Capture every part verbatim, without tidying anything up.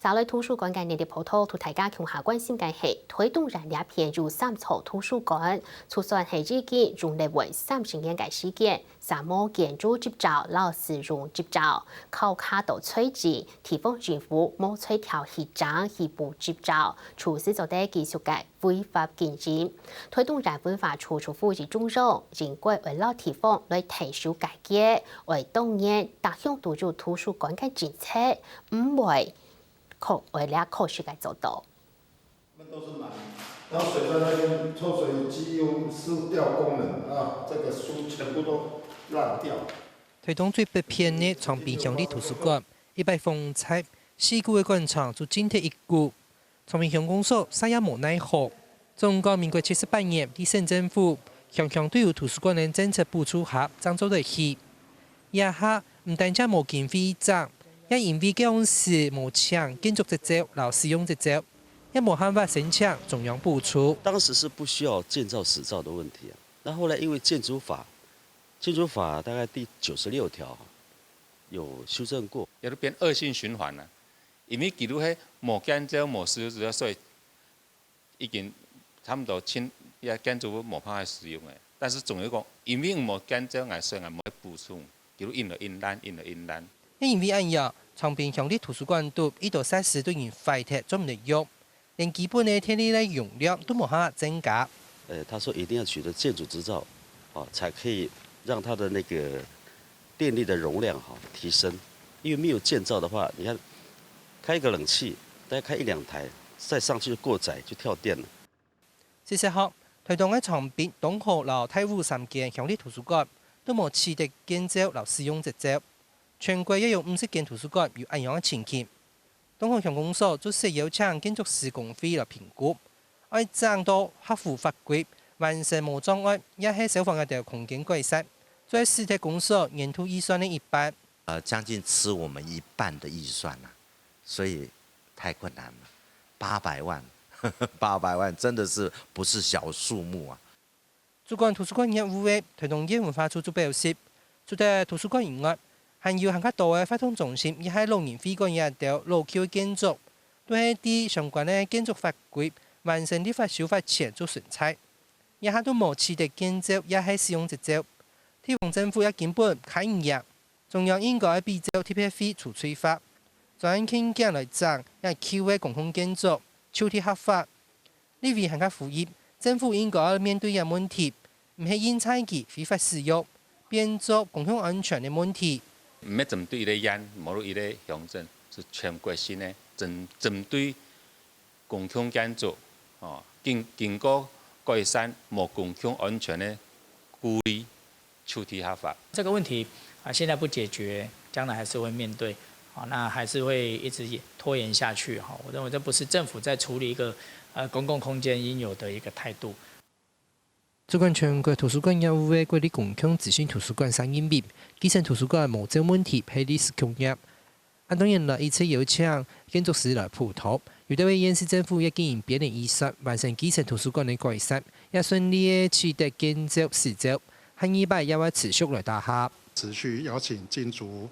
打來圖書館个熱烈報導，同大家共下關心个係，臺東縣這片有三座圖書館，就算係已經用了會三十年个時間， 沙漠建築執照摎使用執照，考卡都取證，地方政府無取掉去整去補執照，就係做得繼續个非法經營。臺東縣文化處就呼籲中央，應該愛摎地方來𢯭手解決，愛當然，逐鄉都有圖書館个政策，毋會可，愛這可惜个做到。 然後水在那邊抽水机又失掉功能啊，这个书全部都烂掉。臺東最北片个長濱鄉立圖書館，一擺封忒，四股个館藏就淨忒一股。長濱鄉公所煞也無奈何，總管民國七十八年，在省政府鄉鄉都有圖書館个政策補助下，正做得起。這下毋單淨無經費整，也因為該央時無請建築執照摎使用執照， 也無辦法申請中央補助。当时是不需要建照使照的问题啊。那后来因为建筑法，建筑法大概第九十六条有修正过，也就变恶性循环了。因为佢都係無建照、無使用，所以已经差不多清，也建筑物無办法使用了。但是仲有讲，因为無建照，所以無補充，佢都印了印烂，印了印烂。也因为恁樣，長濱鄉立圖書館肚已多設施都已經壞忒，做毋得用。 連基本个電力个容量都無辦法增加。呃，他说一定要取得建筑执照，啊，才可以让他的那个电力的容量哈提升，因为没有建照的话，你看开一个冷气，大概开一两台，再上去就过载就跳电了。事實上，臺東个長濱、東河摎大武三間鄉立圖書館都無取得建照摎使用執照。全國也有五十間圖書館有恁樣个情形。 東河鄉公所就需邀請建築師公會來評估，愛整到合乎法規，完成無障礙，也係消防這兜空間改善，就會使得公所年度預算个一半。呃，将近吃我们一半的预算啊，所以太困难了。八百万，八百万真的是不是小数目啊。 主管圖書館業務个臺東縣文化處就表示，除忒圖書館以外，還有還較多个活動中心，也係老人會館這兜老舊个建築，都係在相關个建築法規完成立法修法前就存在，這下都無取得建造也係使用執照。地方政府也根本看毋贏，中央應該愛比照特別費除罪化，專案輕輕來整這舊个公共建築，就地合法。 立委還較呼籲，政府應該愛面對這問題，毋係任在佢非法使用，變做公共安全个問題。毋係針對一個縣，無論一個鄉鎮，係全國性个，針針對公共建築，哦，經經過改善無公共安全个顧慮， 就地合法。這個問題啊，現在不解決，將來還是會面對，啊，那還是會一直拖延下去哈。我認為這不是政府在處理一個呃公共空間應有的一個態度。主管全國圖書館業務个國立公共資訊圖書館上任命，基層圖書館無照問題係歷史共業。 恁多年來一直邀請建築師來輔導，有兜位縣市政府也經營編列預算，完成基層圖書館个改善，也順利个取得建造執照，下二擺也會持續來打下。持續邀請建築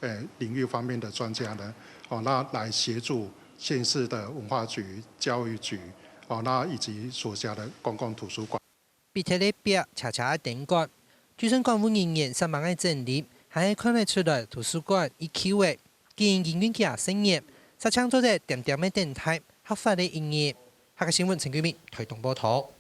呃領域方面的專家呢，哦，那來協助縣市的文化局、教育局，哦，那以及所轄的公共圖書館。 筆直个筆，斜斜个頂管。就算館務人員煞猛个整理，還係看得出來圖書館已舊了。既然經營幾下十年，煞淨做得恬恬个等待合法个營業。客家新聞陳桂明，臺東報導。